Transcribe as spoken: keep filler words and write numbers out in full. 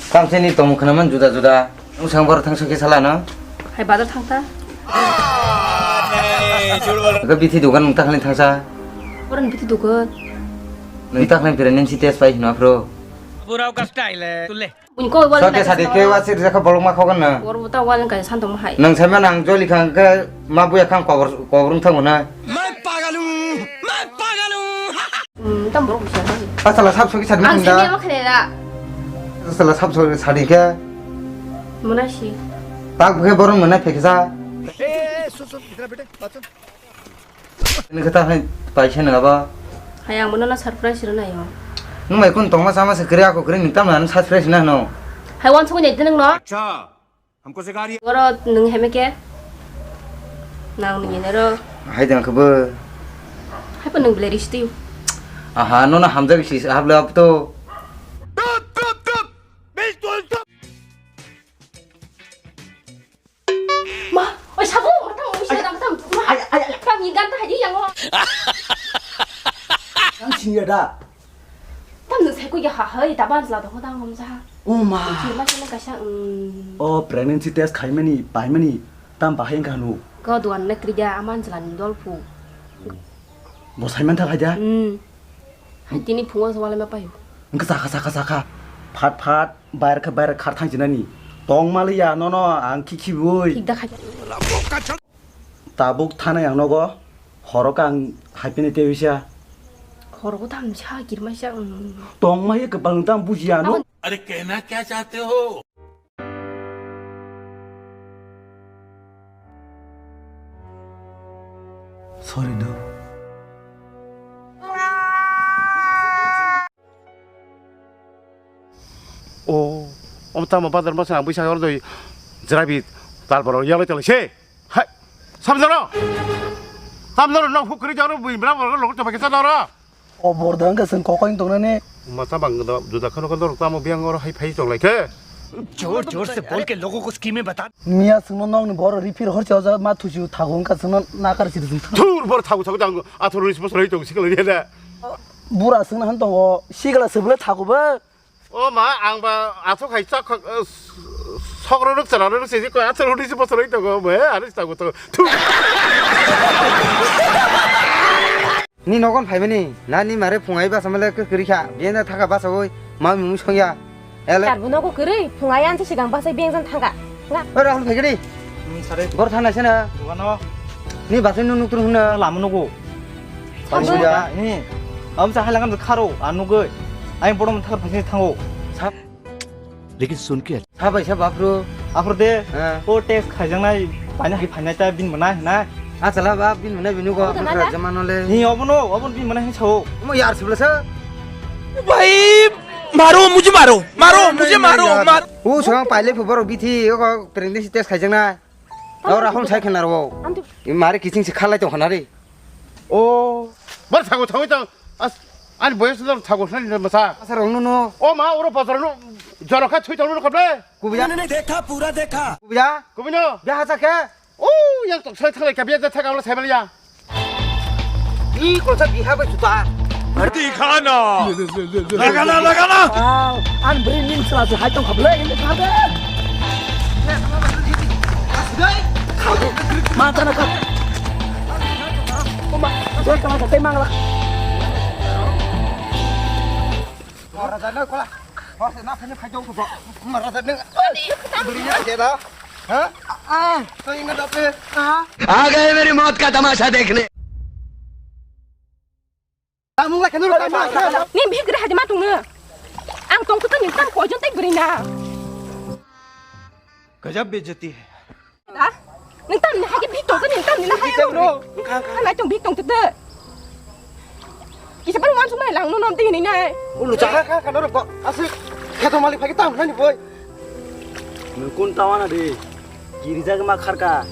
Tamsini tongmung khwnaman juda juda. Nwng sang borok thangsa khe sala no? Hai bazar thangsa. Eko bithi dogan nwng takhli thangsa. Borok ni bithi dogan. Nwng takhli pregnancy test pai hino phro. Burao ka style hai. Tule. Buini kok wal. Soke sadi khe wasir jakha bolong ma khogan na. Bor buta wal ka san tong hai. Nwng saima nang joli khang khe ma buya khang kobor kobor wng thango na. Main pagal hu, main pagal hu. Hmm, tam borok bisa hai. Asala sab soki sadi. Ang sini ama khnera. Asala sab soki sadi khe. Munasi. Tak bukhe borok mwnai pheksa. Ini kata hai paisa nang aba. Hai ang bono na surprise rwna yo. Nwng mai kun tongma sama se kre ako kre ni tam na surprise na no. Hai wan sukuni nang no. Acha. Hamko sikha rahi hai. Oro nwng heme ke? Nang nwng ine ro. Hai dang khe bo. Hai pa nwng belai risti. Aha, no na hamjak si habla ab to. Ma, oi sabu, matang oi sa dam tam. Ma, tam ni gan ta haji yang o. Ang sini ada. Tam nwng sai ko ya ha hai, ta ban jla dong dang hom ja. O ma. Ki ma kena kaisa, mm. O pregnancy test khaimani, paimani, tam bahai wngkha hanu. Ko duan na kriya aman jla ni dol phu. Bo saiman thak haja? Mm. Hai tini phungo so wala ma payo. Wngkha sakha, sakha, sakha. Phat, phat, bayar kha, bayar khar thang jinani. Tong maliya, no, no, ang khi khi bui. Thik da khai. Tabuk thanai ang nogo, horo kang hai pini tei bisa. Horo ko tam sa kirma sa, mm. Tong ma ye kebang tam bujiya no. Abon- अरे कहना क्या चाहते हो? Sorry do. O, om tamo bazar masa ang bisa hor doi. Jerabi tal boro yalai talai se. Hai. Samjaro. Samjaro no hukri jaro bui bra boro lok to pakisa doro. O borda wngkha chwng kokoi wng tongnani. Masa bang do juda khano khano rok tamo biyang oro hai phai tong lai khe. जोर जोर से बोल के लोगों को स्कीमें बता। Miya chwngno nokni boro refill horse o ma thusi thago wngkha chwngno nakar siri chwng. Thur bor thago thago jang athoro ris bosor hai tong sikla de. Bura chwngno han tongo sikla swbwle thago ba. O ma, ang ba aswk hai chak khak, eh, s-, sok rw rwk chwla rw rwk se, ko aswk rw rwk se, bosor rw tongo, bo he, ani se tongo, tongo. Thu. Ni nogon phaimani, na ni mare phungai basa male kwrwi kha, biyana thaka basa oi, ma mung songya. Ele. Tarbo nogo kwrwi, phungai anse sigang basa biyang jan thangka. Nga. Ora hon phaikari. Hmm, sare. Bor thana sena. Dogano. Ni basai no nuktur huna. Lama nogo. Sabo. Sabo ya. Ni. Am sa halakan kharo, anugoi. Ai borom thar phasi thango. Sa- Lekin sun ke. Sabai sa bapro. Apro de. Ha. O test khaijangnai, paina hai phainai ta bin mana hina. Achala ba bin mana binu go. Obo to nana. Jamano le. Ni obo no, obo bin mana hin sao. Mo yar sibla sa. भाई मारो मुझे मारो मारो मुझे मारो मारो। O sang paile phu borok bithi, o pregnancy test khaijakna. O rahul sai khana ro. Antu. I mare kiching se khalai tong khana re. O. Bar thago thago tong. As ani boyos dor thago khana ni masa. Asa rong no no. O ma oro bazar no. Joro kha thui tong no kable. Kubiya. मैंने देखा पूरा देखा। Kubiya. Kubino. Biya hacha khe. O yang tong sai thalai ka biya ja thaka wala sai maliya. Ih, kok sa biha bai juta. Dikhana. Lagana, lagana. Wow, an bring min sala se hai tong khablai ini khabe. Ma tana kha. Oma, doi kala ka tei mangla. Mara jana kola. Hor se na phani phai dong bo. Mara jana. Bri ya jeda. Ha? Ah, to inga da pe. Ah. आ गए मेरी मौत का तमाशा देखने। Tamung lai kanu tamung lai. Ni bhik re hadi ma tungno. Ang tong kutu ni tam pojon tai bri na. गजब बेइज्जती है। Da? Nung tam ni hagi bik tong tani tam ni na hai bro. Kan lai tong bik tong tete. Kisa ban wan sumai lang no nom tini nai. Ulu chaka ka ka norok ko. Asli kheto malik phagi tam nani boy. Nung kun tawana de. Girija ma kharka.